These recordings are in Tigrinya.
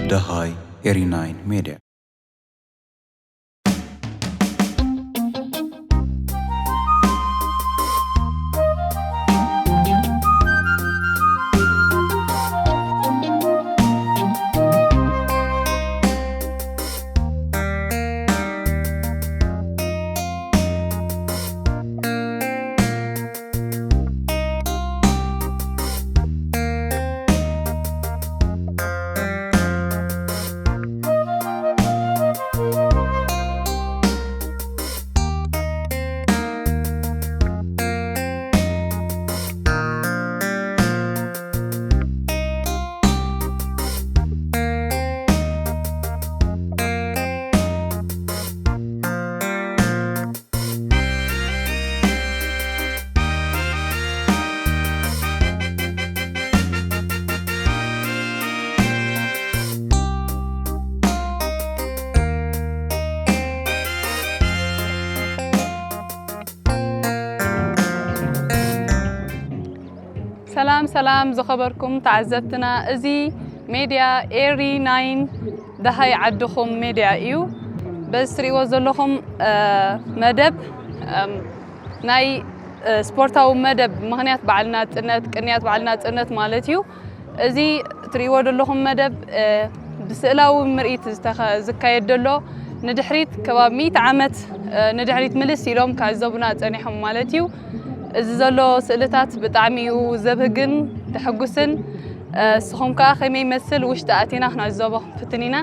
ደሃይ ኤሪ ናይን ሜድያ። ሰላም ሰላም ዝኸበርኩም ተዓዘብትና፣ እዚ ሜድያ ኤሪ ናይን ደሃይ ዓድኹም ሜድያ እዩ። በዚ ትሪእዎ ዘለኹም፣ እ፣ መደብ፣ እም፣ ናይ፣ እ፣ ስፖርታዊ መደብ ምኽንያት በዓል ናጽነት፣ ቅንያት በዓል ናጽነት ማለት እዩ። እዚ ትሪእዎ ዘለኹም መደብ፣ እ፣ ብስእላዊ ምርኢት ዝተኸ-፣ ዝካየድ ዘሎ ንድሕሪት ከባቢ ሚእቲ ዓመት፣ እ፣ ንድሕሪት ምልስ ኢሎም ክዕዘቡና ጸኒሖም ማለት እዩ። እዚ ዘሎ ስእልታት ብጣዕሚ እዩ ዘብህግን ዘሐጉስን። እ፣ ንስኹም ከኣ ከመይ ይመስል ውሽጢ ኣቲና ክንዕዘቦ ክንፍትን ኢና።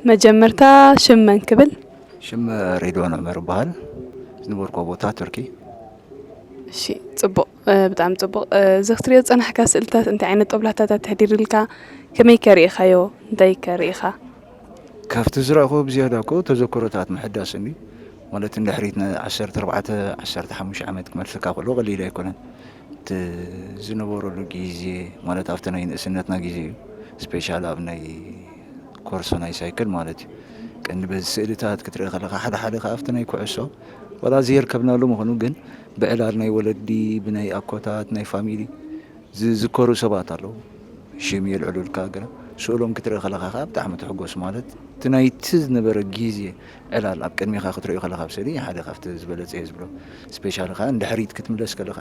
መጀመርታ ሽም መን ክብል? ሽም ሬድዋን ዑመር እበሃል። ዝነበርኩ ቦታ ቱርኪ። እሺ፣ ጽቡቕ፣ እ፣ ብጣዕሚ ጽቡቕ። እ፣ እዚ ክትሪኦ ዝጸናሕካ ስእልታት እንታይ ዓይነት ጦብላሕታታት ተሕዲሩልካ? ከመይ ከ ርኢኻዮ? እንታይ ከ ርኢኻ? ካብቲ ዝረኣኹ ብዝያዳ እኮ ተዘክሮታት ምሕዳስ እንዲ፣ ማለት ንድሕሪት ን ዓሰርተ ኣርባዕተ፣ ዓሰርተ ሓሙሽተ ዓመት ክመልሰካ ከሎ ቀሊል ኣይኮነን። እቲ ዝነበረሉ ግዜ፣ ማለት ኣብቲ ናይ ንእስነትና ግዜ እዩ። ስፔሻል ኣብ ናይ ኮርሶ ናይ ሳይክል ማለት እዩ። ቀንዲ በዚ ስእልታት ክትርኢ ከለኻ፣ ሓደ ሓደ ከኣ ኣብቲ ናይ ኩዕሶ፣ ዋላ ዝየርከብናሉ ምዃኑ፣ ግን ብዕላል ናይ ወለዲ፣ ብናይ ኣኮታት፣ ናይ ፋሚሊ ዝዝከሩ ሰባት ኣለዉ። ሽም የልዕሉልካ፣ ግና ስእሎም ክትርኢ ከለኻ ከኣ ብጣዕሚ ትሕጎስ። ማለት እቲ ናይቲ ዝነበረ ግዜ ዕላል ኣብ ቅድሜኻ ክትርእዮ ከለኻ፣ ኣብ ስእሊ ሓደ ካብቲ ዝበለጸ እየ ዝብሎ። ስፔሻሊ ከኣ ንድሕሪት ክትምለስ ከለኻ፣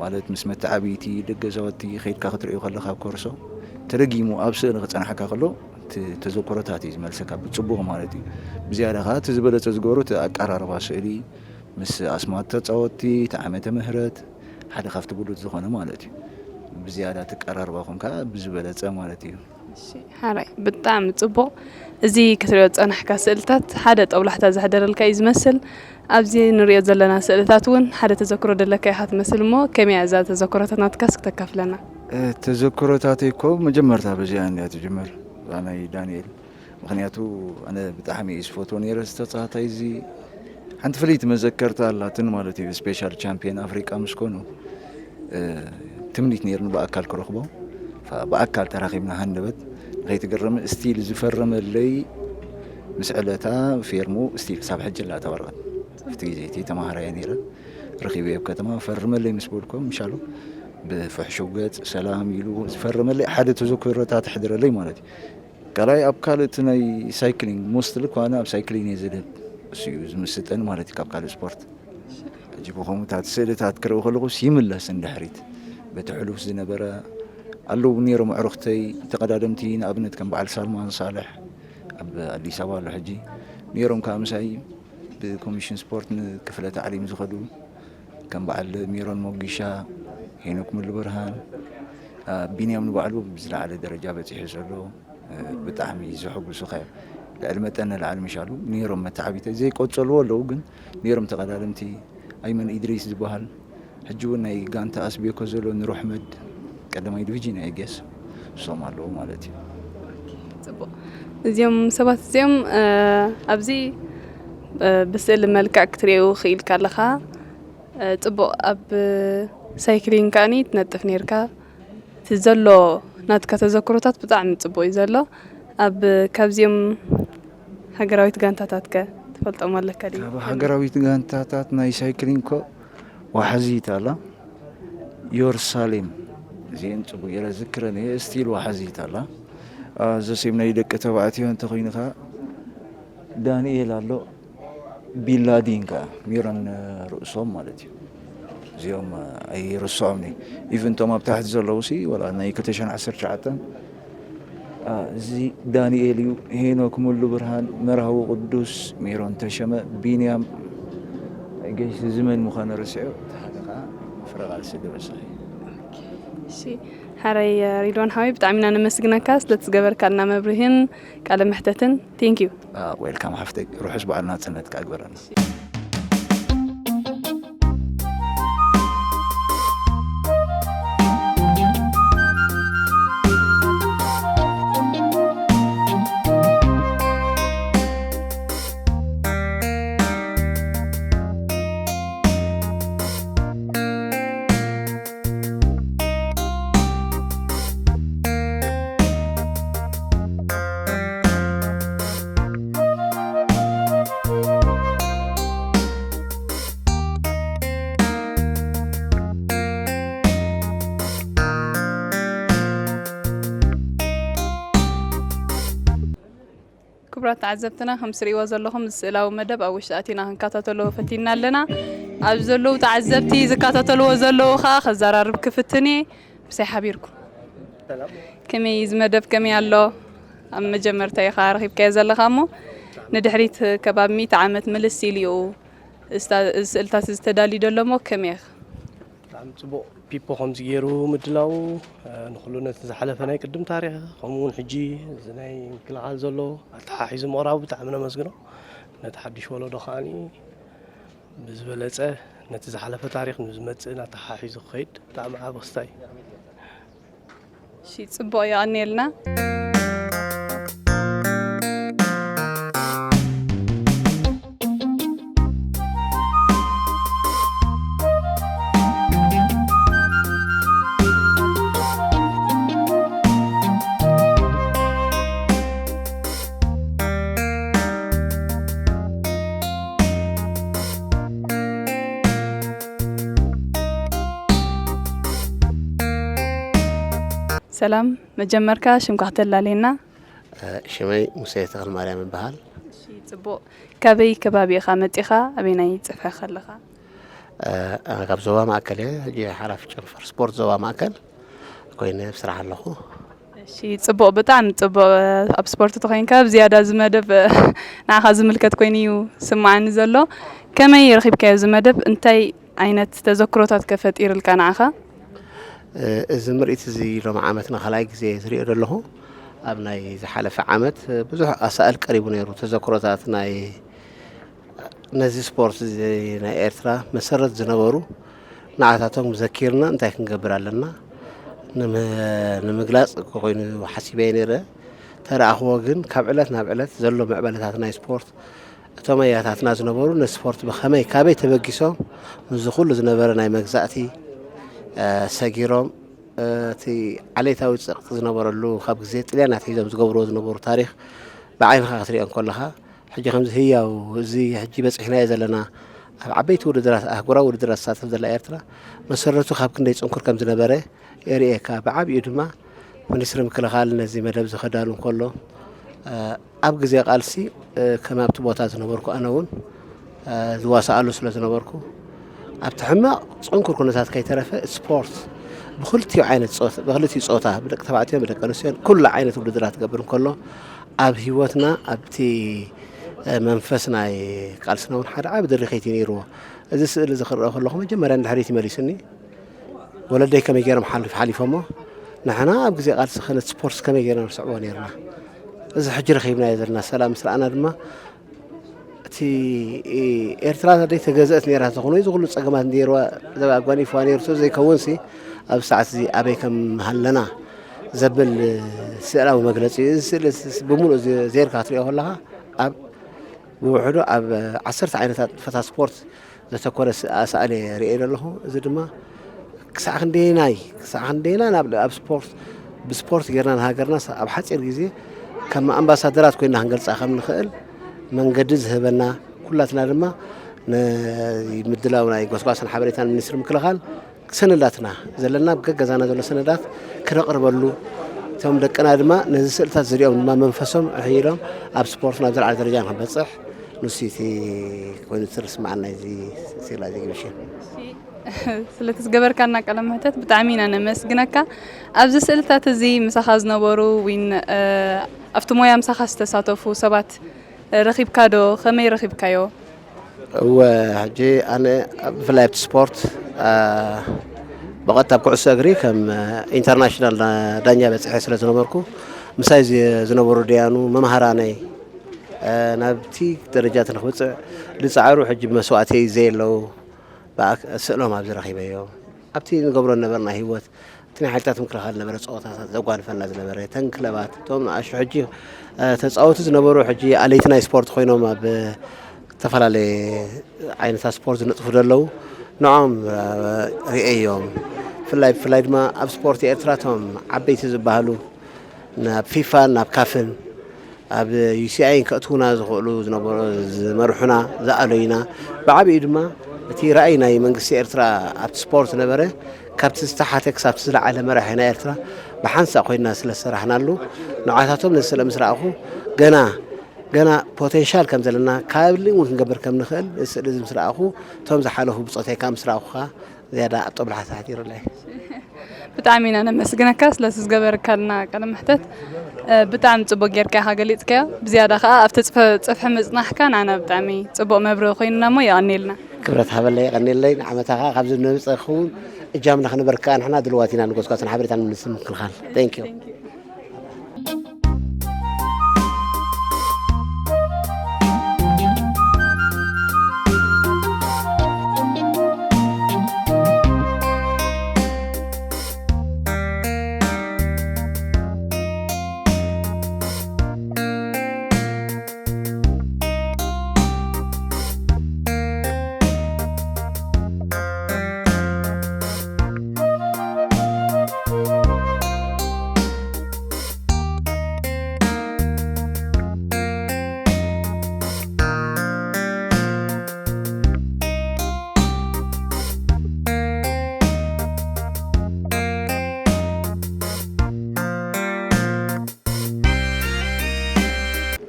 ማለት ምስ መተዓብይቲ፣ ደገ ገዛውቲ ከይድካ ክትርእዮ ከለኻ፣ ኣብ ኮርሶ ተደጊሙ ኣብ ስእሊ ክጸንሓካ ከሎ፣ እቲ ተዘክሮታት እዩ ዝመልሰካ ብጽቡቕ ማለት እዩ። ብዝያዳ ከኣ እቲ ዝበለጸ ዝገብሮ እቲ ኣቀራርባ ስእሊ ምስ ኣስማት ተጻወትቲ፣ እቲ ዓመተ ምህረት ሓደ ካብቲ ብሉጽ ዝኾነ ማለት እዩ። ብዝያዳ እቲ ኣቀራርባ ኮንካ ብዝበለጸ ማለት እዩ። እሺ፣ ሓራይ ብጣዕሚ ጽቡቕ። እዚ ክትሪኦ ዝጸናሕካ ስእልታት ሓደ ጦብላሕታ ዘሕደረልካ እዩ ዝመስል። ኣብዚ ንሪኦ ዘለና ስእልታት እውን ሓደ ተዘክሮ ደለካ ኢኻ ትመስል እሞ ከመይ እያ እዛ ተዘክሮታት ናትካስ ክተካፍለና? እ፣ ተዘክሮታተይ እኮ መጀመርታ በዚኣ እንድያ ትጅምር፣ እዛ ናይ ዳንኤል። ምኽንያቱ ኣነ ብጣዕሚ እየ ዝፈትዎ ነይረ፣ ዝተጻዋታይ እዚ ሓንቲ ፍልይቲ መዘከርታ ኣላትን ማለት እዩ። ስፔሻል ቻምፒዮን ኣፍሪቃ ምስ ኮኑ፣ እ፣ ትምኒት ነይርኒ ብኣካል ክረኽቦ። ፋ-፣ ብኣካል ተራኺብና ሃንደበት ንኸይትግረም ስቲል ዝፈረመለይ ምስ ዕለታ ፌርሙ ስቲል ክሳብ ሕጂ ኣላ እታ ወረቐት። ኣብቲ ግዜ እቲ ተማሃራይ ነይረ፣ ረኺበ ኣብ ከተማ ፈርመለይ ምስ በልኮ ምሻሉ ብፍሕሹው ገጽ ሰላም ኢሉ ዝፈረመለይ ሓደ ተዘክሮታት ኣሕደረለይ ማለት እዩ። ካልኣይ ኣብ ካልእ እቲ ናይ ሳይክሊንግ ሞስትሊ እኳ ኣነ ኣብ ሳይክሊንግ እየ ዝድህብ፣ እሱ እዩ ዝምስጠኒ ማለት እዩ ካብ ካልእ ስፖርት። ሕጂ ብኸምኡታት ስእልታት ክርኢ ከለኹስ ይምለስ ንድሕሪት። በቲ ሕሉፍ ዝነበረ ኣለዉ ነይሮም ኣዕሩኽተይ ተቐዳደምቲ፣ ንኣብነት ከም በዓል ሳልማን ሳልሕ ኣብ ኣዲስ ኣበባ ኣሎ ሕጂ፣ ነይሮም ከኣ ምሳይ ብኮሚሽን ስፖርት ንክፍለ ታዕሊም ዝኸዱ ከም በዓል ሜሮን ሞጊሻ፣ ሄኖክ ሙሉብርሃን፣ ቢንያም ንባዕሉ ብዝለዓለ ደረጃ በጺሑ ዘሎ፣ ብጣዕሚ ዘሐጉሱኻ እዮም። ልዕሊ መጠን ንላዕሊ ምሻሉ ነይሮም መተዓቢተይ ዘይቆጸልዎ ኣለዉ፣ ግን ነይሮም ተቐዳደምቲ። ኣይመን ኢድሪስ ዝበሃል ሕጂ እውን ናይ ጋንታ ኣስቤኮ ዘሎ ኑር ኣሕመድ ቀዳማይ ዲቪዥን ኣይ ጌስ እሶም ኣለዉ ማለት እዩ። ጽቡቕ። እዚኦም ሰባት እዚኦም፣ እ፣ ኣብዚ፣ እ፣ ብስእሊ መልክዕ ክትሪኡ ክኢልካ ኣለኻ። እ፣ ጽቡቕ። ኣብ ሳይክሊንግ ከኣኒ ትነጥፍ ነይርካ። እቲ ዘሎ ናትካ ተዘክሮታት ብጣዕሚ ጽቡቕ እዩ ዘሎ። ኣብ፣ ካብዚኦም ሃገራዊት ጋንታታት ከ ትፈልጦም ኣለካ ድዩ? ካብ ሃገራዊት ጋንታታት ናይ ሳይክሊንግ ኮ ዋሕዚት ኣላ፣ ዮርሳሌም፣ እዚአን ጽቡቅ ገይረ ዝክረን እየ። ስቲል ዋሕዚት ኣላ። አ፣ ዘሴም ናይ ደቂ ተባዕትዮ እንተኾይኑ ከኣ ዳንኤል ኣሎ፣ ቢንላዲን ከኣ፣ ሚሮን ርእሶም ማለት እዩ። እዚኦም ኣይርስዖምኒ። ኢቭን እቶም ኣብ ታሕቲ ዘለዉ ሲ፣ ወላ ናይ ክልተ ሽሕን ዓሰርተ ትሽዓተን፣ አ፣ እዚ ዳንኤል እዩ፣ ሄኖክ ሙሉ ብርሃን፣ መርሃዊ ቅዱስ፣ ሜሮን ተሸመ፣ ቢንያም፣ ገሽ እዚ መን ምዃኑ ርስዑ፣ እቲ ሓደ ከኣ ፍረ ቃልሲ ደበሳይ። እሺ፣ ሓረይ ሪድዋን ሓወይ፣ ብጣዕሚ ኢና ነመስግነካ ስለቲ ዝገበርካልና መብርሂን ቃለ መሕተትን። ቴንክ ዩ። አ፣ ዌልካም ሓፍተይ፣ ርሑስ በዓል ናጽነት ከኣ ግበረልና። ክቡራት ተዓዘብትና፣ ከም ትርእይዎ ዘለኹም፣ እዚ ስእላዊ መደብ ኣብ ውሽጢ ኣቲና ክንከታተሎ ፈቲንና ኣለና። ኣብዚ ዘለዉ ተዓዘብቲ ዝከታተልዎ ዘለዉ ከኣ ከዘራርብ ክፍትን እየ። ምሳይ ሓቢርኩም። ሰላም። ከመይ እዩ እዚ መደብ፣ ከመይ ኣሎ? ኣብ መጀመርታ ኢኻ ረኺብካዮ ዘለኻ እሞ፣ ንድሕሪት ከባቢ ሚእቲ ዓመት ምልስ ኢሉ እዩ እዚ ስእልታት እዚ ተዳልዩ ዘሎ እሞ፣ ከመይ ኢኻ? ብጣዕሚ ጽቡቕ። ፒፖ ከምዚ ገይሩ ምድላው፣ እ፣ ንኹሉ ነቲ ዝሓለፈ ናይ ቅድም ታሪኽ፣ ከምኡ እውን ሕጂ እዚ ናይ ምክልኻል ዘሎ ኣተሓሒዙ ምቕራቡ ብጣዕሚ ነመስግኖ። ነቲ ሓድሽ ወለዶ ከኣኒ ብዝበለጸ ነቲ ዝሓለፈ ታሪኽ ንዝመጽእን ኣተሓሒዙ ክኸይድ ብጣዕሚ ዓቢ ክስታይ እዩ። እሺ፣ ጽቡቕ፣ የቐንየልና። ሰላም፣ መጀመርካ ሽምካ ክተላልየና? እ፣ ሽመይ ሙሴ ተኽለማርያም ይበሃል። እሺ፣ ጽቡቕ። ካበይ ከባቢ ኢኻ መጺኻ? ኣበየናይ ጽፍሒ ከለኻ? እ፣ ካብ ዞባ ማእከል እየ። ሕጂ ሓላፊ ጨንፈር ስፖርት ዞባ ማእከል ኮይነ ኣብ ስራሕ ኣለኹ። እሺ፣ ጽቡቕ፣ ብጣዕሚ ጽቡቕ። ኣብ ስፖርት ተኾይንካ ብዝያዳ እዚ መደብ ንዓኻ ዝምልከት ኮይኑ እዩ ስምዓኒ ዘሎ። ከመይ ረኺብካዮ እዚ መደብ? እንታይ ዓይነት ተዘክሮታት ከ ፈጢርልካ ንዓኻ? እዚ ምርኢት እዚ ሎም ዓመት ንኻልኣይ ግዜ ዝሪኦ ዘለኹ። ኣብ ናይ ዝሓለፈ ዓመት ብዙሕ ኣሳእል ቀሪቡ ነይሩ። ተዘክሮታት ናይ ነዚ ስፖርት እዚ ናይ ኤርትራ መሰረት ዝነበሩ ንዓታቶም ዘኪርና እንታይ ክንገብር ኣለና ንምግላፅ ኮይኑ ሓሲበ ነይረ። ተረኣኽዎ ግን ካብ ዕለት ናብ ዕለት ዘሎ ምዕበለታት ናይ ስፖርት እቶም ኣያታትና ዝነበሩ ነዚ ስፖርት ብኸመይ ካበይ ተበጊሶም ምስዚ ኩሉ ዝነበረ ናይ መግዛእቲ ሰጊሮም እቲ ዓሌታዊ ፀቕጢ ዝነበረሉ ካብ ግዜ ጥልያን ኣትሒዞም ዝገብርዎ ዝነበሩ ታሪኽ ብዓይንኻ ክትሪኦ እንከለኻ ሕጂ ከምዚ ህያው እዚ ሕጂ በፂሕናዮ ዘለና ኣብ ዓበይቲ ውድድራት ኣህጉራዊ ውድድራት ትሳተፍ ዘላ ኤርትራ መሰረቱ ካብ ክንደይ ፅንኩር ከም ዝነበረ የርእየካ። ብዓብኡ ድማ ሚኒስትሪ ምክልኻል ነዚ መደብ ዝኸዳሉ እንከሎ ኣብ ግዜ ቃልሲ ከም ኣብቲ ቦታ ዝነበርኩ ኣነ እውን ዝዋሳኣሉ ስለ ዝነበርኩ ኣብቲ ሕማቕ ፅንኩር ኩነታት ከይተረፈ ስፖርት ብክልቲኡ ዓይነት ፆታ ብክልቲኡ ፆታ ብደቂ ተባዕትዮን ብደቂ ኣንስትዮን ኩሉ ዓይነት ውድድራት ክገብር እንከሎ ኣብ ህይወትና ኣብቲ መንፈስ ናይ ቃልስና እውን ሓደ ዓቢ ድርኺት እዩ ነይርዎ። እዚ ስእሊ እዚ ክረአ ከለኹ መጀመርያ ንድሕሪት ይመሊስኒ። ወለደይ ከመይ ገይሮም ሓሊፍ ሓሊፎሞ ንሕና ኣብ ግዜ ቃልሲ ከነ ስፖርት ከመይ ገይርና ንስዕቦ ነይርና። እዚ ሕጂ ረኺብናዮ ዘለና ሰላም ምስ ረኣና ድማ እቲ ኤርትራ ደይ ተገዘእት ነይራ ተኾኑ እዚ ኩሉ ጸገማት ነይርዋ ዘብ ኣጓኒፍዋ ነይሩ ዘይከውንሲ ኣብ ሰዓት እዚ ኣበይ ከም ሃለና ዘብል ስእላዊ መግለጺ እዩ። እዚ ስእሊ ብምሉእ ዜርካ ክትሪኦ ከለኻ ኣብ ብውሕዱ ኣብ ዓሰርተ ዓይነታት ንጥፈታት ስፖርት ዘተኮረ ኣሳእለ ርእየ ኣለኹ። እዚ ድማ ክሳዕ ክንደየናይ ክሳዕ ክንደየና ናብ ኣብ ስፖርት ብስፖርት ጌርና ንሃገርና ኣብ ሓፂር ግዜ ከም ኣምባሳደራት ኮይና ክንገልፃ ከም ንኽእል መንገዲ ዝህበና ኩላትና ድማ ምድላው ናይ ጎስጓስን ሓበሬታን ሚኒስትሪ ምክልኻል ሰነዳትና ዘለና ኣብ ገገዛና ዘሎ ሰነዳት ክነቕርበሉ እቶም ደቅና ድማ ነዚ ስእልታት ዝሪኦም ድማ መንፈሶም ኣሕይሎም ኣብ ስፖርት ናብ ዝለዓለ ደረጃ ንክንበፅሕ ንሱ እቲ ኮይኑ ትርስማዓና እዚ ስእላ ዜግቢሽን ስለቲ ዝገበርካና ቃለ መሕተት ብጣዕሚ ኢና ነመስግነካ። ኣብዚ ስእልታት እዚ ምሳኻ ዝነበሩ ወይን ኣብቲ ሞያ ምሳኻ ዝተሳተፉ ሰባት ረኺብካ ዶ? ከመይ ረኺብካዮ? እወ ሕጂ ኣነ ብፍላይ ኣብቲ ስፖርት ብቐጥታ ኣብ ኩዕሶ እግሪ ከም ኢንተርናሽናል ዳኛ በፅሐ ስለ ዝነበርኩ ምሳይ ዝነበሩ ደያኑ መምሃራነይ ናብቲ ደረጃ ንክብፅዕ ዝፃዕሩ ሕጂ ብመስዋእተይ ዘየለዉ ስእሎም ኣብዚ ረኺበዮም ኣብቲ ንገብሮ ነበርና ህይወት እቲ ናይ ሓይልታት ምክልኻል ዝነበረ ፀወታታት ዘጓንፈና ዝነበረ እተን ክለባት እቶም ንኣሹ ሕጂ ተፃወቱ ዝነበሩ ሕጂ ኣለይቲ ናይ ስፖርት ኮይኖም ኣብ ዝተፈላለየ ዓይነታት ስፖርት ዝነጥፉ ዘለዉ ንዖም ርእዮም ብፍላይ ብፍላይ ድማ ኣብ ስፖርት ኤርትራ እቶም ዓበይቲ ዝበሃሉ ናብ ፊፋን ናብ ካፍን ኣብ ዩሲኣይን ከእትዉና ዝኽእሉ ዝነበሩ ዝመርሑና ዝኣለዩና ብዓብኡ ድማ እቲ ራእይ ናይ መንግስቲ ኤርትራ ኣብቲ ስፖርት ዝነበረ ካብቲ ዝተሓተ ክሳብ ዝለዓለ መራሒ ናይ ኤርትራ ብሓንሳእ ኮይና ስለ ዝሰራሕናሉ ንዓታቶም ነዚ ስለ ምስ ረኣኹ ገና ገና ፖቴንሻል ከም ዘለና ካብሊ እውን ክንገብር ከም ንኽእል ስእሊ እዚ ምስ ረኣኹ እቶም ዝሓለፉ ብፆተይ ከዓ ምስ ረኣኹ ከዓ ዝያዳ ኣጦብላሓ ተሓቲሩለይ። ብጣዕሚ ኢና ነመስግነካ ስለቲ ዝገበርካልና ቃለ መሕተት። ብጣዕሚ ፅቡቅ ጌርካ ኢኻ ገሊፅካዮ። ብዝያዳ ከዓ ኣብቲ ፅፍሒ ምፅናሕካ ንዓና ብጣዕሚ ፅቡቅ መብርሂ ኮይኑና እሞ የቐንየልና። ክብረት ሃበለይ የቐንየለይ ንዓመታ ከዓ ካብዚ ንመፀ ክኸውን እጃምና ክነበርካ ንሕና ድልዋት ኢና ንጎስጓስን ሓበሬታን ንምስም ምክልኻል thank you።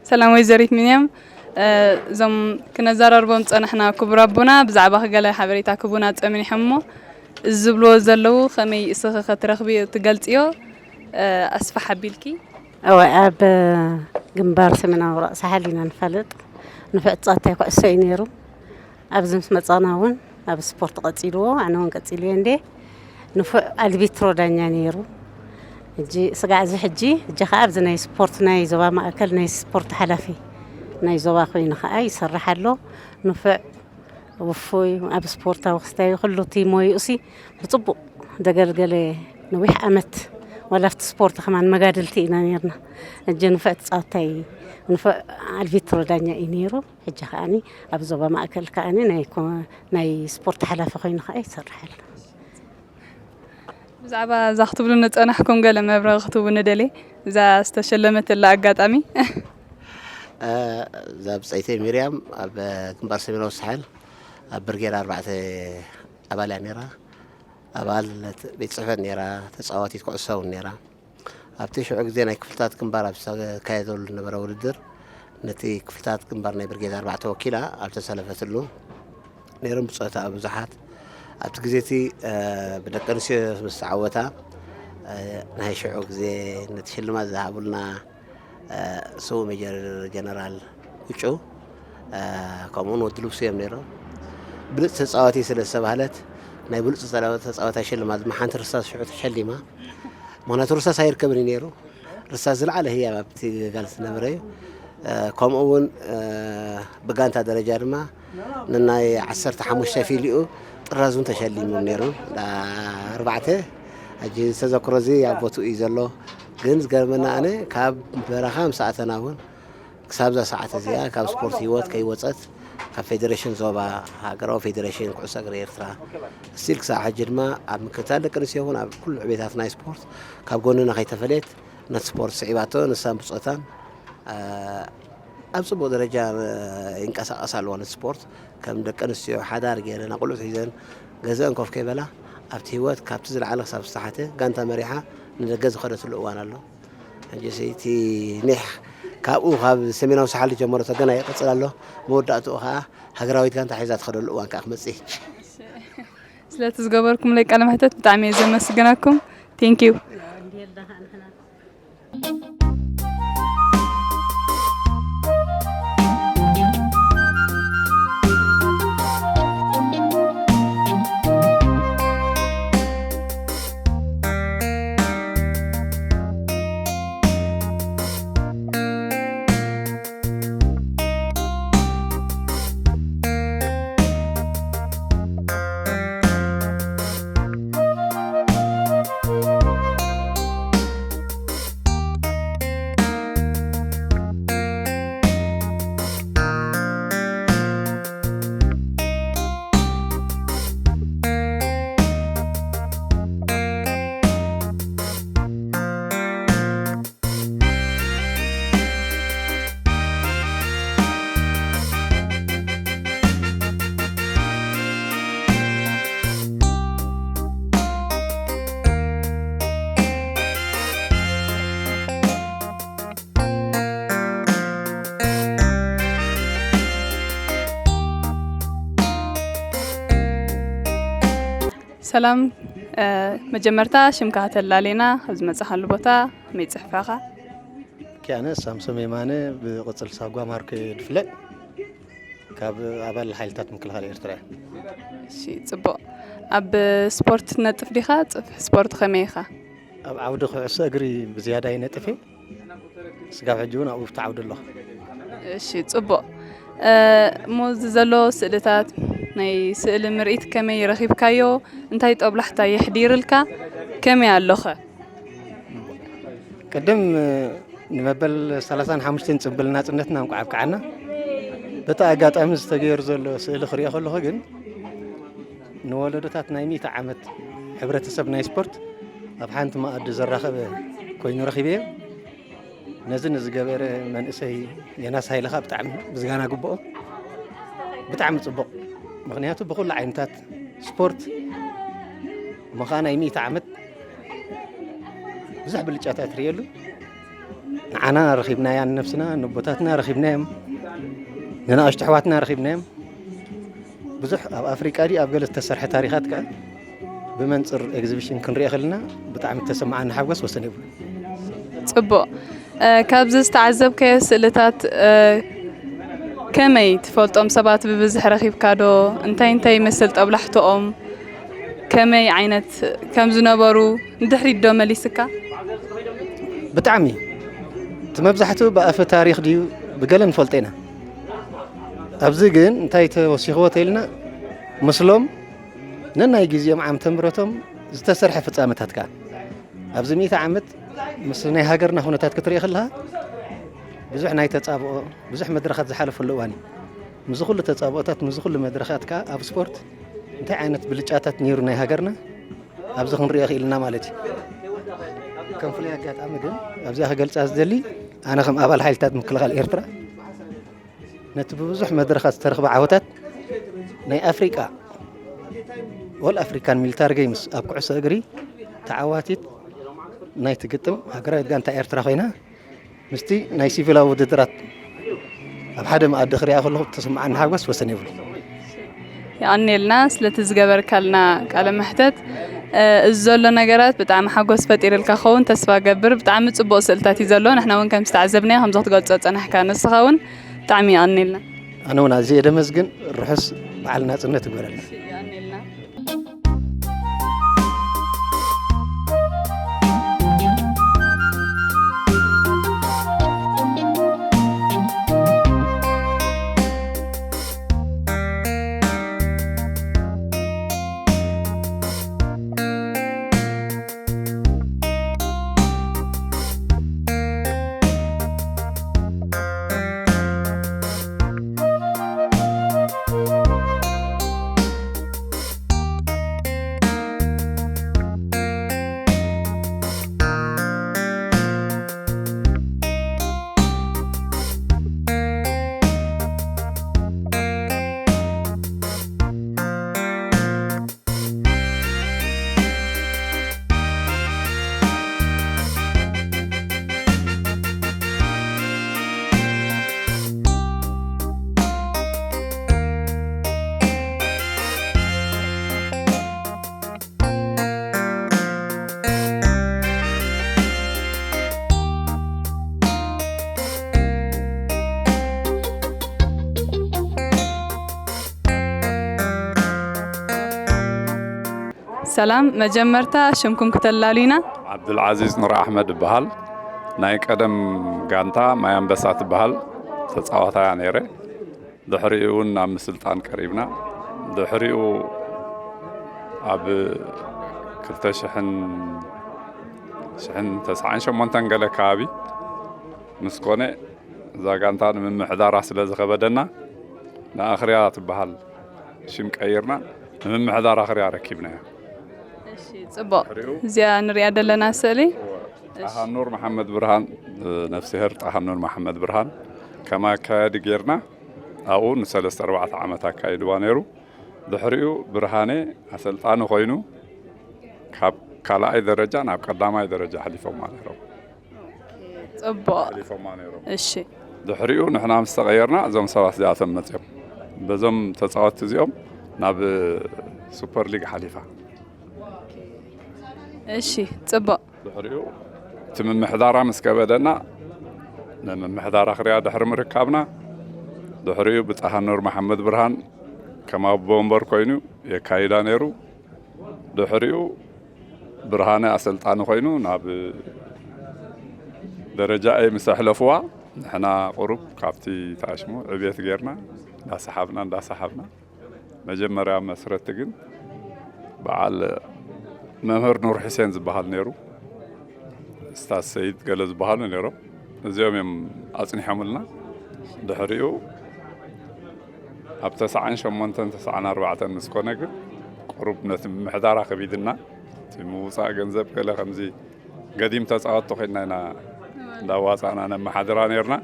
ሰላም ወይዘሪት ሚንያም፣ እዞም ክነዘራርቦም ዝፀናሕና ክቡር ኣቦና ብዛዕባ ገለ ሓበሬታ ክቡና ፀሚኒሖም እሞ እዚ ዝብልዎ ዘለዉ ከመይ እስኺ ከትረኽብዮ ትገልፅዮ? ኣስፋሕ ኣቢልኪ። እወ፣ ኣብ ግንባር ሰሜናዊ ምብራቕ ሳሕል ኢና ንፋለጥ። ንፉዕ ተጻዋታይ ኩዕሶ እዩ ነይሩ። ኣብዚ ምስ መጻና እውን ኣብ ስፖርት ቀጺልዎ፣ ኣነ እውን ቀጺልዮ እንዴ። ንፉዕ ኣልቢትሮ ዳኛ ነይሩ። ሕጂ ስጋዕ እዚ ሕጂ፣ ሕጂ ኸዓ ኣብዚ ናይ ስፖርት ናይ ዞባ ማእከል ናይ ስፖርት ሓላፊ ናይ ዞባ ኮይኑ ኸዓ ይሰርሕ ኣሎ። ንፉዕ ውፉይ ኣብ ስፖርታዊ ክስታይ ኩሉ እቲ ሞይኡ ሲ ብጽቡቕ ዘገልገለ ነዊሕ ዓመት ዋላ ኣብቲ ስፖርት ከማን መጋድልቲ ኢና ነርና። ሕጂ ንፉዕ ተጻዋታይ ንፉዕ ኣልቢትሮ ዳኛ እዩ ነይሩ። ሕጂ ከዓኒ ኣብ ዞባ ማእከል ከዓኒ ናይ ኮ- ናይ ስፖርት ሓላፊ ኮይኑ ከኣ ይሰርሕ ኣሎ። ብዛዕባ እዛ ክትብሉ ንጸናሕኩም ገለ መብረቕ ክትህቡ ንደሊ እዛ ዝተሸለመትላ ኣጋጣሚ። እዛ ብጸይተይ ሚርያም ኣብ ግንባር ሰሜናዊ ሳሕል ኣብ ብርጌድ ኣርባዕተ ኣባል እያ ነይራ። ኣባል ቤት ጽሕፈት ነይራ፣ ተጻዋቲት ኩዕሶ እውን ነይራ። ኣብቲ ሽዑ ግዜ ናይ ክፍልታት ግንባር ኣብ ዝተካየደሉ ዝነበረ ውድድር ነቲ ክፍልታት ግንባር ናይ ብርጌድ ኣርባዕተ ወኪላ ኣብ ተሰለፈትሉ ነይሮም ብጾታ ብዙሓት። ኣብቲ ግዜ እቲ ብደቂ ኣንስትዮ ምስ ተዓወታ ናይ ሽዑ ግዜ ነቲ ሽልማት ዝሃቡልና ስዉእ ሜጀር ጀነራል ውጩ ከምኡውን ወዲ ልብሱ እዮም ነይሮም። ብሉፅ ተፃዋቲ ስለ ዝተባህለት ናይ ብሉፅ ተፃዋታይ ሽልማት ድማ ሓንቲ ርሳስ ሽዑ ተሸሊማ። ምክንያቱ ርሳስ ኣይርከብን እዩ ነይሩ። ርሳስ ዝለዓለ ህያብ ኣብቲ ጋል ዝነበረ እዩ። ከምኡ እውን ብጋንታ ደረጃ ድማ ንናይ ዓሰርተ ሓሙሽተ ፊልኡ ጥራዝ እውን ተሸሊሙ ነይሩ። ኣርባዕተ ሕጂ ዝተዘክሮ እዚ ኣብ ቦትኡ እዩ ዘሎ። ግን ዝገርመና ኣነ ካብ በረኻ ምስ ኣተና እውን ክሳብ እዛ ሰዓት እዚኣ ካብ ስፖርት ህይወት ከይወፀት ካብ ፌዴሬሽን ዞባ ሃገራዊ ፌዴሬሽን ኩዕሶ እግሪ ኤርትራ ስቲል ክሳብ ሕጂ ድማ ኣብ ምክትታል ደቂ ኣንስትዮ ይኹን ኣብ ኩሉ ዕቤታት ናይ ስፖርት ካብ ጎንና ከይተፈለየት ነቲ ስፖርት ስዒባቶ ንሳን ብፆታን ኣብ ፅቡቅ ደረጃ ይንቀሳቀስ ኣለዋ። ነቲ ስፖርት ከም ደቂ ኣንስትዮ ሓዳር ገይረን ኣቁልዑት ሒዘን ገዝአን ኮፍ ከይበላ ኣብቲ ህይወት ካብቲ ዝለዓለ ክሳብ ዝተሓተ ጋንታ መሪሓ ንደገ ዝኸደትሉ እዋን ኣሎ። ሕጂ እቲ ኒሕ ካብኡ ካብ ሰሜናዊ ሳሕል ዝጀመረቶ ገና ይቕፅል ኣሎ። መወዳእትኡ ከዓ ሃገራዊት ጋንታ ሒዛ ትኸደሉ እዋን ከዓ ክመፅእ እዩ። ስለቲ ዝገበርኩምለይ ቃለ መሕተት ብጣዕሚ እየ ዘመስግነኩም። Thank you። ሰላም። መጀመርታ ሽምካ ከተላሌና ኣብ ዝመጻኻሉ ቦታ ከመይ ጽሕፋኻ? ኪያነ ሳምሶም የማነ ብቕጽል ሳጓ ማርኮ ድፍለጥ ካብ ኣባል ሓይልታት ምክልኻል ኤርትራ። እሺ፣ ጽቡቕ። ኣብ ስፖርት ትነጥፍ ዲኻ? ጽፍሒ ስፖርት ከመይ ኢኻ? ኣብ ዓውዲ ኩዕሶ እግሪ ብዝያዳ ይነጥፍ እየ። ስጋብ ሕጂ እውን ኣብኡ ተዓውዲ ኣለኹ። እሺ፣ ጽቡቕ። እሞ እዚ ዘሎ ስእልታት ናይ ስእሊ ምርኢት ከመይ ረኺብካዮ? እንታይ ጦብላሕታ የሕዲርልካ? ከመይ ኣሎኸ? ቅድም ንመበል ሰላሳን ሓሙሽተን ጽምብል ናጽነትና እንቋዕ ኣብቅዓና። በቲ ኣጋጣሚ ዝተገየሩ ዘሎ ስእሊ ክሪኦ ከለኹ ግን ንወለዶታት ናይ ሚእቲ ዓመት ሕብረተሰብ ናይ ስፖርት ኣብ ሓንቲ መኣዲ ዘራኸበ ኮይኑ ረኺበዮ። ነዚ ንዝገበረ መንእሰይ ዮናስ ሃይለኻ ብጣዕሚ ምስጋና ግብኦ። ብጣዕሚ ጽቡቕ። ምኽንያቱ ብኹሉ ዓይነታት ስፖርት እሞ ኸዓ ናይ ሚእቲ ዓመት ብዙሕ ብልጫታት ርእየሉ። ንዓና ረኺብናያ ንነብስና፣ ነቦታትና ረኺብናዮም፣ ንንኣሽቱ ኣሕዋትና ረኺብናዮም። ብዙሕ ኣብ ኣፍሪቃ ድዩ ኣብ ገለ ዝተሰርሐ ታሪኻት ከኣ ብመንፅር ኤግዚቢሽን ክንሪኦ ከለና ብጣዕሚ ተሰማዓኒ ሓጎስ ወሰን የብሉ። ጽቡቕ። እ፣ ካብዚ ዝተዓዘብካዮ ስእልታት፣ እ፣ ከመይ ትፈልጦም ሰባት ብብዝሒ ረኺብካ ዶ? እንታይ እንታይ ይመስል ጠብላሕትኦም? ከመይ ዓይነት ከም ዝነበሩ ንድሕሪት ዶ መሊስካ? ብጣዕሚ። እቲ መብዛሕትኡ ብኣፈ ታሪኽ ድዩ ብገለ ንፈልጦ ኢና። ኣብዚ ግን እንታይ ተወሲኽዎ ተኢልና፣ ምስሎም ነናይ ግዜኦም ዓመተ ምህረቶም ዝተሰርሐ ፍጻመታት ከኣ ኣብዚ ሚእቲ ዓመት ምስ ናይ ሃገርና ኩነታት ክትርኢ ከለኻ ብዙሕ ናይ ተጻብኦ፣ ብዙሕ መድረኻት ዝሓለፈሉ እዋን እዩ። ምስዚ ኩሉ ተጻብኦታት፣ ምስዚ ኩሉ መድረኻት ከኣ ኣብ ስፖርት እንታይ ዓይነት ብልጫታት ነይሩ ናይ ሃገርና ኣብዚ ክንሪኦ ክኢልና ማለት እዩ። ከም ፍሉይ ኣጋጣሚ ግን ኣብዚኣ ክገልጻ ዝደሊ ኣነ ከም ኣባል ሓይልታት ምክልኻል ኤርትራ ነቲ ብብዙሕ መድረኻት ዝተረኽበ ዓወታት ናይ ኣፍሪቃ ኦል ኣፍሪካን ሚሊታሪ ጌምስ ኣብ ኩዕሶ እግሪ ተዓዋቲት ናይቲ ግጥም ሃገራዊት ጋንታ ኤርትራ ኮይና ምስቲ ናይ ሲቪላዊ ውድድራት ኣብ ሓደ መኣዲ ክሪኣ ከለኹ ተሰማዓኒ ሓጎስ ወሰን የብሉ። የቐኔልና ስለቲ ዝገበርካልና ቃለ መሕተት። እ፣ እዚ ዘሎ ነገራት ብጣዕሚ ሓጎስ ፈጢርልካ ክኸውን ተስፋ ገብር። ብጣዕሚ ጽቡቕ ስእልታት እዩ ዘሎ። ንሕና እውን ከም ዝተዓዘብናዮ ከምዚ ክትገልጾ ጸናሕካ። ንስኻ እውን ብጣዕሚ የቐኔልና። ኣነ እውን ኣዝየ ደመስግን። ርሑስ በዓል ናጽነት ይግበረልና። ሰላም፣ መጀመርታ ሽምኩም ክተላሉና። ዓብዱልዓዚዝ ኑር ኣሕመድ እበሃል። ናይ ቀደም ጋንታ ማይ ኣንበሳ ትበሃል ተፃዋታይ እየ ነይረ። ድሕሪኡ እውን ናብ ምስልጣን ቀሪብና። ድሕሪኡ ኣብ ክልተ ሽሕን ሽሕን ተስዓን ሸሞንተን ገለ ከባቢ ምስ ኮነ እዛ ጋንታ ንምምሕዳራ ስለ ዝኸበደና ንኣኽርያ ትበሃል ሽም ቀይርና ንምምሕዳር ኣኽርያ ኣረኪብናያ። እሺ፣ ጽቡቕ። እዚኣ ንሪኣ ዘለና ስእሊ ጣሃኑር መሓመድ ብርሃን፣ ነፍስሄር ጣሃኑር መሓመድ ብርሃን ከም ኣካያዲ ጌርና ኣብኡ ንሰለስተ ኣርባዕተ ዓመት ኣካይድዋ ነይሩ። ድሕሪኡ ብርሃነ ኣሰልጣኒ ኮይኑ ካብ ካልኣይ ደረጃ ናብ ቀዳማይ ደረጃ ኣሕሊፎማ ነይሮም። ጽቡቕ። ኣሕሊፎማ ነይሮም። እሺ። ድሕሪኡ ንሕና ምስ ተቐየርና እዞም ሰባት እዚኣቶም መፅዮም። በዞም ተፃወትቲ እዚኦም ናብ ሱፐር ሊግ ሓሊፋ። እሺ፣ ጽቡቕ። ድሕሪኡ እቲ ምምሕዳራ ምስ ከበደና ንምምሕዳር ኣኽርያ ድሕሪ ምርካብና ድሕሪኡ ብጣሃኑር መሓመድ ብርሃን ከም ኣቦ ወንበር ኮይኑ የካይዳ ነይሩ። ድሕሪኡ ብርሃነ ኣሰልጣኒ ኮይኑ ናብ ደረጃ ኤ ምስ ኣሕለፍዋ ንሕና ቁሩብ ካብቲ ተኣሽሙ ዕብየት ጌርና እንዳሰሓብና እንዳሰሓብና መጀመርያ መስረቲ ግን በዓል መምህር ኑር ሕሴን ዝበሃል ነይሩ። ስታዝ ሰይድ ገለ ዝበሃሉ ነይሮም። እዚኦም እዮም ኣፅኒሖምልና። ድሕሪኡ ኣብ ተስዓን ሸሞንተን ተስዓን ኣርባዕተን ምስ ኮነ ግን ቁሩብ ነቲ ምምሕዳራ ከቢድና እቲ ምውፃእ ገንዘብ ገለ ከምዚ ገዲም ተፃወትቲ ኮይንና ኢና እንዳዋፃእና ነመሓድራ ነይርና።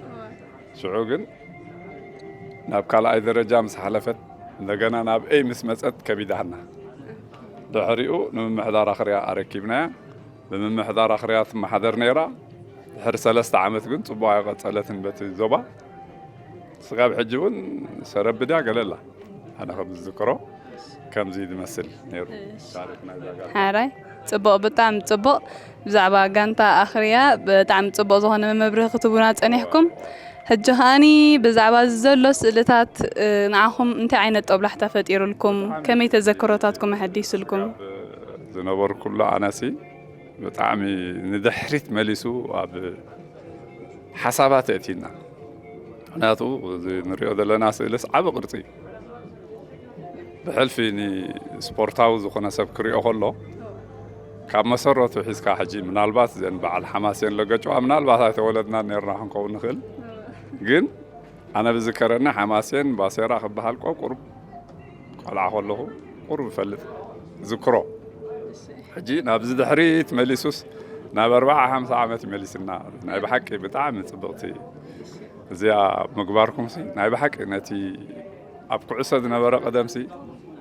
ሽዑ ግን ናብ ካልኣይ ደረጃ ምስ ሓለፈት እንደገና ናብ ኤይ ምስ መፀት ከቢዳና። ድሕሪኡ ንምምሕዳር ኣኽርያ ኣረኪብናያ። ብምምሕዳር ኣኽርያ ትመሓደር ነይራ። ድሕሪ ሰለስተ ዓመት ግን ፅቡቕ ኣይቐፀለትን በቲ ዞባ። ስጋብ ሕጂ እውን ሰረብድያ ገለላ ኣነ ከም ዝዝክሮ ከምዚ ዝመስል ነይሩ። ታሪኽ ናይ ዛጋ ሓራይ ጽቡቕ፣ ብጣዕሚ ጽቡቕ። ብዛዕባ ጋንታ ኣኽርያ ብጣዕሚ ጽቡቕ ዝኾነ መብርሂ ክትቡና ጸኒሕኩም። ሕጂ ከኣኒ ብዛዕባ እዚ ዘሎ ስእልታት ንዓኹም እንታይ ዓይነት ጦብላሕታ ፈጢሩልኩም? ከመይ ተዘክሮታትኩም ኣሐዲሱልኩም? ዝነበርኩሉ ኣነሲ ብጣዕሚ ንድሕሪት መሊሱ ኣብ ሓሳባት የእቲና። ምክንያቱ እዚ ንሪኦ ዘለና ስእልስ ዓብ ቅርፂ እዩ። ብሕልፊ ንስፖርታዊ ዝኾነ ሰብ ክሪኦ ከሎ ካብ መሰረቱ ሒዝካ ሕጂ ምናልባት ዘን በዓል ሓማሴን ለገጭዋ ምናልባት ኣይተወለድና ነርና ክንከውን ንኽእል። ግን ኣነ ብዝከረኒ ሓማሴን ባሴራ ክበሃል ቆ ቁሩብ ቆልዓ ከለኹ ቁሩብ እፈልጥ ዝክሮ። ሕጂ ናብዚ ድሕሪት መሊሱስ ናብ ኣርባዓ ሓምሳ ዓመት ይመሊስና። ናይ ብሓቂ ብጣዕሚ ፅብቕቲ እዚኣ ምግባርኩምሲ ናይ ብሓቂ ነቲ ኣብ ኩዕሶ ዝነበረ ቀደምሲ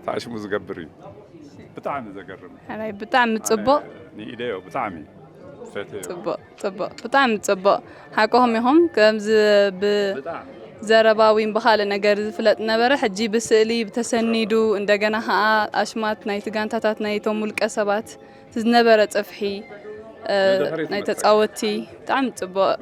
ታሽሙ ዝገብር እዩ። ብጣዕሚ ዘገርም። ሓራይ ብጣዕሚ ጽቡቕ። ንኢደዮ ብጣዕሚ ፈትዮ። ጽቡቕ ጽቡቕ፣ ብጣዕሚ ጽቡቕ። ሓቆኹም ኢኹም። ከምዚ ብዘረባ ወይ ብኻልእ ነገር ዝፍለጥ ነበረ። ሕጂ ብስእሊ ብተሰኒዱ፣ እንደገና ኸኣ ኣሽማት ናይቲ ጋንታታት ናይቶም ውልቀ ሰባት ዝነበረ ጽፍሒ ናይ ተጻወትቲ ብጣዕሚ ጽቡቕ።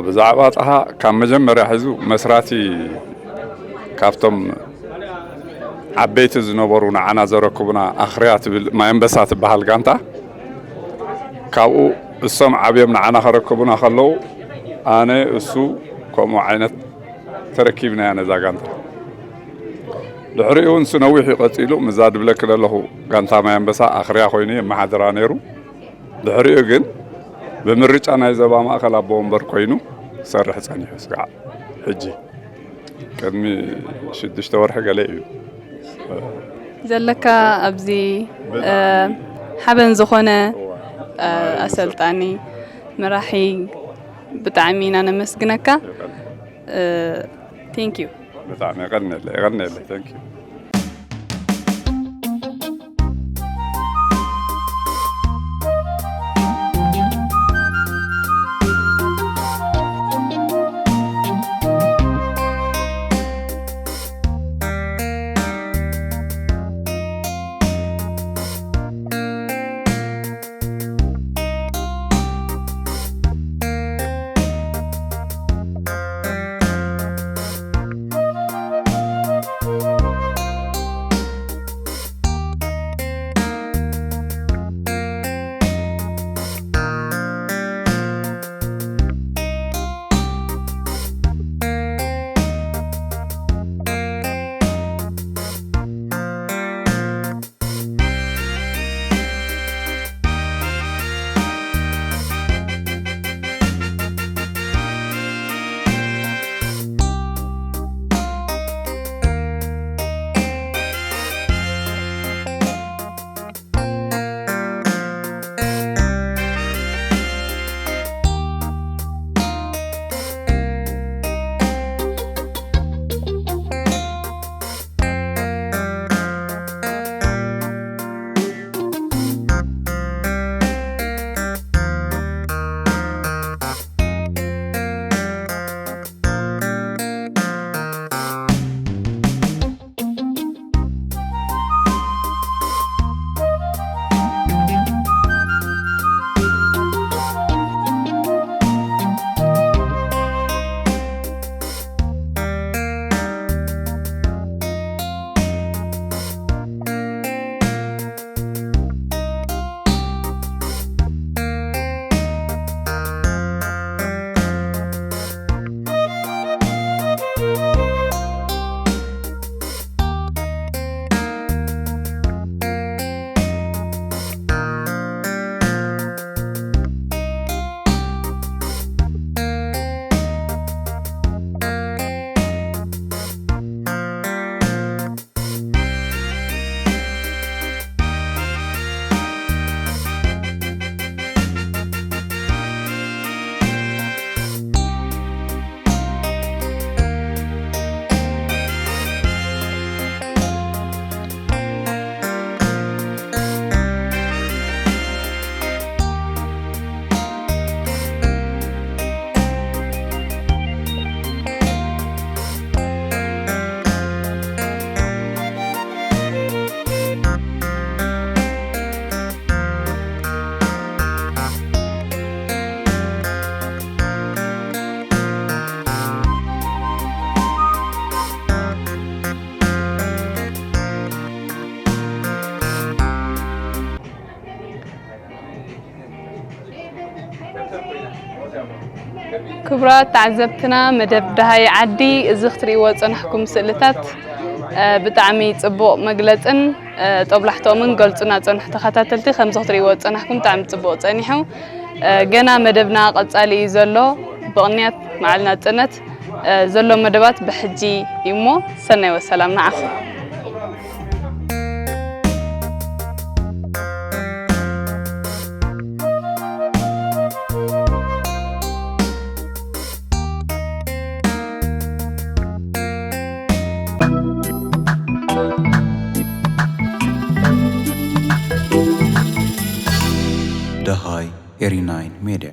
ብዛዕባ ጣሃ ካብ መጀመርያ ሒዙ መስራቲ ካብቶም ዓበይቲ ዝነበሩ ንዓና ዘረክቡና ኣኽርያ ትብል ማይ ኣንበሳ ትበሃል ጋንታ ካብኡ እሶም ዓብዮም ንዓና ከረክቡና ከለዉ ኣነ እሱ ከምኡ ዓይነት ተረኪብናያ ነዛ ጋንታ። ድሕሪኡ እውን ንሱ ነዊሕ እዩ ቀፂሉ ምዛ ድብለኪ ዘለኹ ጋንታ ማይ ኣንበሳ ኣኽርያ ኮይኑ የመሓድራ ነይሩ። ድሕሪኡ ግን ብምርጫ ናይ ዘባ ማእኸል ኣቦ ወንበር ኮይኑ ክሰርሕ ፀኒሑ ስጋዕ ሕጂ ቅድሚ ሽዱሽተ ወርሒ ገለ እዩ። ዘለካ ኣብዚ ሓበን ዝኾነ ኣሰልጣኒ መራሒ ብጣዕሚ ኢና ነመስግነካ። Thank you። ብጣዕሚ የቐንየለ የቐንየለ። Thank you። ክቡራት ተዓዘብትና፣ መደብ ደሃይ ዓዲ፣ እዚ ክትርእይዎ ዝጸናሕኩም ስእልታት፣ እ፣ ብጣዕሚ ጽቡቕ መግለጽን፣ እ፣ ጦብላሕትኦምን ገልጹና ጸንሑ ተኸታተልቲ። ከምዚ ክትርእይዎ ዝጸናሕኩም ብጣዕሚ ጽቡቕ ጸኒሑ። እ፣ ገና መደብና ቀጻሊ እዩ ዘሎ። ብቕንያት መዓል ናጽነት፣ እ፣ ዘሎ መደባት ብሕጂ እዩ እሞ፣ ሰናይ ወሰላም ንዓኹም። ደሃይ ኤሪ ናይን ሜድያ።